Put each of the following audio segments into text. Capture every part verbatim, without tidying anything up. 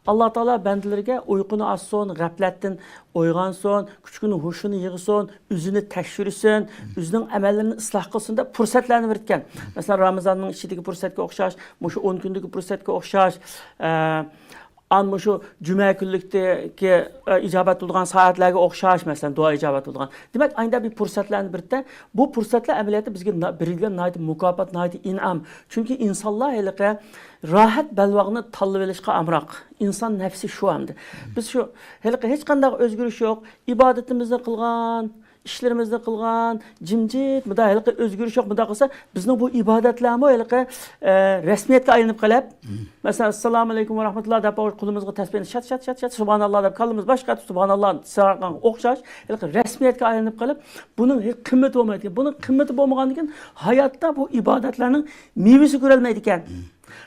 ئاللا تائالا بەندىلىرىگە ئۇيقۇنى ئاچسۇن، غەپلەتتىن ئويغانسۇن، كۈچىنى ھوشىنى يىغسۇن، ئۆزىنى تەكشۈرسۇن، ئۆزىنىڭ ئەمەللىرىنى ئىسلاھ قىلسۇن دەپ پۇرسەتلەرنى بېرىدىكەن. مەسىلەن، رامىزاننىڭ ئىچىدىكى پۇرسەتكە ئوخشاش، مۇشۇ ئون كۈندىكى پۇرسەتكە ئوخشاش، ئە، ئان مۇشۇ جۈمە كۈنلۈكتىكى، ئە، ئىجابەت بولىدىغان سائەتلەرگە ئوخشاش، مەسىلەن، دۇئا ئىجابەت بولىدىغان. دېمەك، ئاينىدا بىر پۇرسەتلەرنى بېرىدىكەن. بۇ پۇرسەتلەر ئەمەلىيەتتە بىزگە نا-، بېرىلگەن ناھايىتى مۇكاپات، ناھايىتى ئىنئام. چۈنكى ئىنسانلار ھېلىقى راھەت بەلباغنى تاللىۋېلىشقا ئامراق. ئىنسان نەپسى شۇ ئەمدى. بىز شۇ ھېلىقى ھېچقانداق ئۆزگىرىش يوق، ئىبادىتىمىزنى قىلغان، ئىشلىرىمىزنى قىلغان، جىمجىت، مۇنداق ھېلىقى ئۆزگىرىش يوق. مۇنداق قىلسا، بىزنىڭ بۇ ئىبادەتلەرمۇ ھېلىقى، ئە، رەسمىيەتكە ئايلىنىپ قېلىپ، مەسىلەن، ئەسسالامۇئەلەيكۇم ۋە رەھمەتۇللا دەپ قولىمىزغا تەسبىھنى شات، شات، شات، شات، سۇبھاناللا دەپ كاللىمىز باشقا، سۇبھاناللا سىرارغان ئوخشاش، ھېلىقى رەسمىيەتكە ئايلىنىپ قېلىپ، بۇنىڭ ھېچ قىممىتى بولمايدىكەن. بۇنىڭ قىممىتى بولمىغاندىن كېيىن ھاياتتا بۇ ئىبادەتلەرنىڭ مېۋىسى كۆرۈلمەيدىكەن.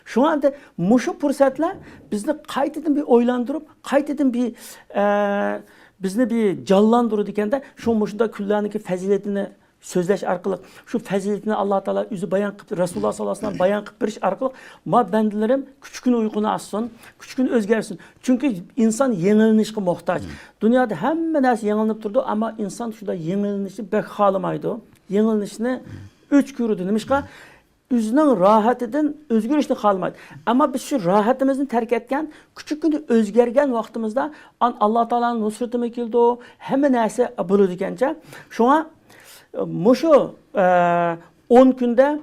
شۇڭا ئەمدى مۇشۇ پۇرسەتلەر بىزنى قايتىدىن بىر ئويلاندۇرۇپ، قايتىدىن بىر، ئە، بىزنى بىر جانلاندۇرىدىكەن-دە، شۇ مۇشۇنداق كۈنلەرنىڭكى پەزىلىتىنى سۆزلەش ئارقىلىق، شۇ پەزىلىتىنى ئاللا تائالا ئۆزى بايان قىلىپ، رەسۇلۇللا ساللاللاھۇ ئەلەيھى ۋەسەللەم بايان قىلىپ بېرىش ئارقىلىق، ما بەندىلىرىم كۈچكىنە ئۇيقۇنى ئاچسۇن، كۈچكىنە ئۆزگەرسۇن. چۈنكى ئىنسان يېڭىلىنىشقا موھتاج. دۇنيادا ھەممە نەرسە يېڭىلىنىپ تۇرىدۇ، ئەمما ئىنسان شۇنداق يېڭىلىنىشنى بەك خالىمايدۇ. يېڭىلىنىشنى ئۆچ كۆرىدۇ. نېمىشقا؟ ئۆزىنىڭ راھىتىدىن ئۆزگىرىشنى خالىمايدۇ. ئەمما بىز شۇ راھىتىمىزنى تەرك ئەتكەن، كۈچۈككىنە ئۆزگەرگەن ۋاقتىمىزدا ئان-، ئاللا تائالانىڭ نۇسرىتىمۇ كېلىدۇ، ھەممە نەرسە بولىدىكەنچە. شۇڭا، ئە، مۇشۇ، ئە، ئون كۈندە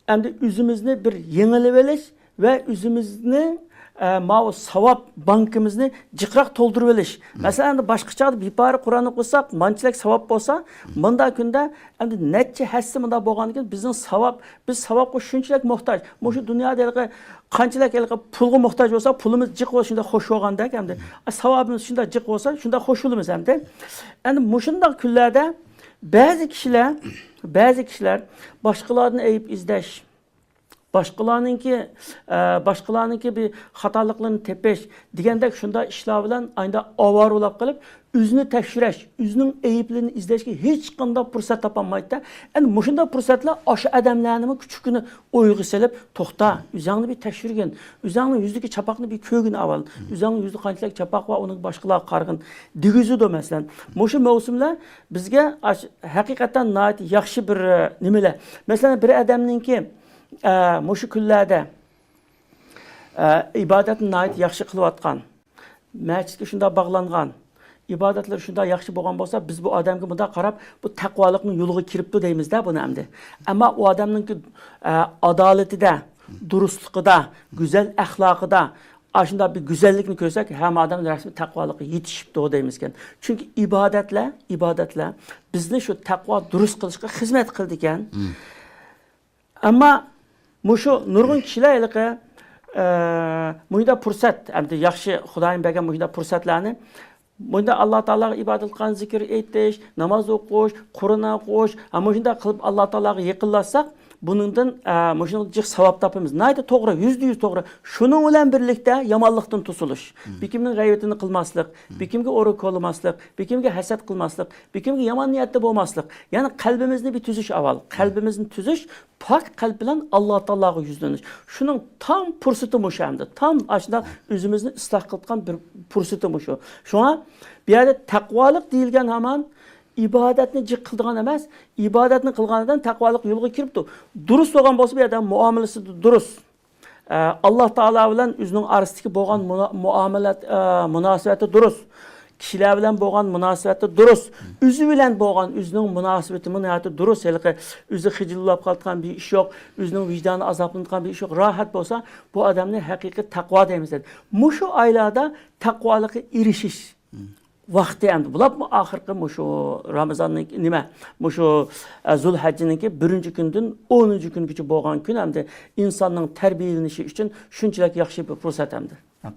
ئەمدى ئۆزىمىزنى بىر يېڭىلىۋېلىش ۋە ئۆزىمىزنىڭ، ئە، ماۋۇ ساۋاب بانكىمىزنى جىقراق تولدۇرۇۋېلىش. مەسىلەن، ئەمدى باشقا چاغدا بىپارە قۇرئان ئوقۇساق، مانچىلىك ساۋاب بولسا، مۇنداق كۈندە ئەمدى نەچچە ھەسسە مۇنداق بولغاندىن كېيىن بىزنىڭ ساۋاب، بىز ساۋابقا شۇنچىلىك موھتاج. مۇشۇ دۇنيادا ھېلىقى قانچىلىك ھېلىقى پۇلغا موھتاج بولسا، پۇلىمىز جىق بولسا شۇنداق خوش بولغاندەك ئەمدى. ساۋابىمىز شۇنداق جىق بولسا، شۇنداق خوش بولىمىز ئەمدى. ئەمدى مۇشۇنداق كۈنلەردە بەزى كىشىلەر، بەزى كىشىلەر باشقىلاردىن ئەيىب ئىزدەش، باشقىلارنىڭكى، ئە، باشقىلارنىڭكى بىر خاتالىقلىرىنى تېپىش دېگەندەك شۇنداق ئىشلار بىلەن ئاينىدا ئاۋارە بولاپ قېلىپ، ئۆزىنى تەكشۈرۈش، ئۆزىنىڭ ئەيىبلىرىنى ئىزدەشكە ھېچقانداق پۇرسەت تاپالمايدۇ. ئەنە مۇشۇنداق پۇرسەتلەر ئاشۇ ئادەملەرنىمۇ كۈچۈككىنە ئويغا سېلىپ، توختا، ئۆزۈڭنى بىر تەكشۈرگىن، ئۆزۈڭنىڭ يۈزىدىكى چاپاقنى بىر كۆرگىن ئاۋۋال. ئۆزۈڭنىڭ يۈزىدە قانچىلىك چاپاق بار، ئۇنى باشقىلارغا قارىغىن دېگۈزىدۇ، مەسىلەن. مۇشۇ مەۋسۇملەر بىزگە ئاش-، ھەقىقەتەن ناھايىتى ياخشى بىر، ئە، نېمىلەر. مەسىلەن، بىر ئادەمنىڭكى، ئە، مۇشۇ كۈنلەردە، ئە، ئىبادەتنى ناھايىتى ياخشى قىلىۋاتقان، مەسچىتكە شۇنداق باغلانغان، ئىبادەتلىرى شۇنداق ياخشى بولغان بولسا، بىز بۇ ئادەمگە مۇنداق قاراپ، بۇ تەقۋالىقنىڭ يولىغا كىرىپتۇ دەيمىز-دە بۇنى ئەمدى. ئەمما ئۇ ئادەمنىڭكى، ئە، ئادالىتىدە، دۇرۇستلۇقىدا، گۈزەل ئەخلاقىدا، ئاشۇنداق بىر گۈزەللىكنى كۆرسەك، ھەممە ئادەم رەسمىي تەقۋالىققا يېتىشىپتۇ دەيمىزكەن. چۈنكى ئىبادەتلەر، ئىبادەتلەر بىزنى شۇ تەقۋا دۇرۇست قىلىشقا خىزمەت قىلىدىكەن. ئەمما مۇشۇ نۇرغۇن كىشىلەر ھېلىقى، ئە، مۇشۇنداق پۇرسەت، ئەمدى ياخشى خۇدايىم بەرگەن مۇشۇنداق پۇرسەتلەرنى، مۇشۇنداق ئاللا تائالاغا ئىبادەت قىلغان، زىكىر ئېيتىش، ناماز ئوقۇش، قۇرئان ئوقۇش، ھە، مۇشۇنداق قىلىپ ئاللا تائالاغا يېقىنلاشساق، بۇنىڭدىن، ئە، مۇشۇنىڭ جىق ساۋاب تاپىمىز. ناھايىتى توغرا، يۈزدە يۈز توغرا. شۇنىڭ بىلەن بىرلىكتە يامانلىقتىن توسۇلۇش. بىكىمنىڭ غەيۋىتىنى قىلماسلىق، بىكىمگە ئورا كولىماسلىق، بىكىمگە ھەسەت قىلماسلىق، بىكىمگە يامان نىيەتتە بولماسلىق. يەنى قەلبىمىزنى بىر تۈزۈش ئاۋۋال. قەلبىمىزنى تۈزۈش، پاك قەلب بىلەن ئاللا تائالاغا يۈزلىنىش. شۇنىڭ تام پۇرسىتى مۇشۇ ئەمدى. تام ئاشۇنداق ئۆزىمىزنى ئىسلاھ قىلىدىغان بىر پۇرسىتى مۇشۇ. شۇڭا بۇ يەردە تەقۋالىق دېيىلگەن ھامان ئىبادەتنى جىق قىلىدىغان ئەمەس، ئىبادەتنى قىلغان ئادەم تەقۋالىق يولىغا كىرىپتۇ. دۇرۇس بولغان بولسا، بۇ يەردە مۇئامىلىسى دۇرۇس. ئە، ئاللا تائالا بىلەن ئۆزىنىڭ ئارىسىدىكى بولغان مۇنا-، مۇئامىلەت، ئە، مۇناسىۋەتى دۇرۇس. كىشىلەر بىلەن بولغان مۇناسىۋەتى دۇرۇس. ئۆزى بىلەن بولغان ئۆزىنىڭ مۇناسىۋىتىمۇ ناھايىتى دۇرۇس. ھېلىقى ئۆزى خىجىللاپ قالىدىغان بىر ئىش يوق. ئۆزىنىڭ ۋىجدانى ئازابلىنىدىغان بىر ئىش يوق. راھەت بولسا، بۇ ئادەمنى ھەقىقىي تەقۋا دەيمىز دەيدۇ. مۇشۇ ئايلاردا تەقۋالىققا ئېرىشىش ۋاقتى ئەمدى. بولۇپمۇ ئاخىرقى مۇشۇ رامىزاننىڭ نېمە، مۇشۇ، ئە، زۇلھەججىنىڭكى بىرىنچى كۈنىدىن ئونىنچى كۈنگىچە بولغان كۈن ئەمدى ئىنساننىڭ تەربىيەلىنىشى ئۈچۈن شۇنچىلىك ياخشى بىر پۇرسەت ئەمدى.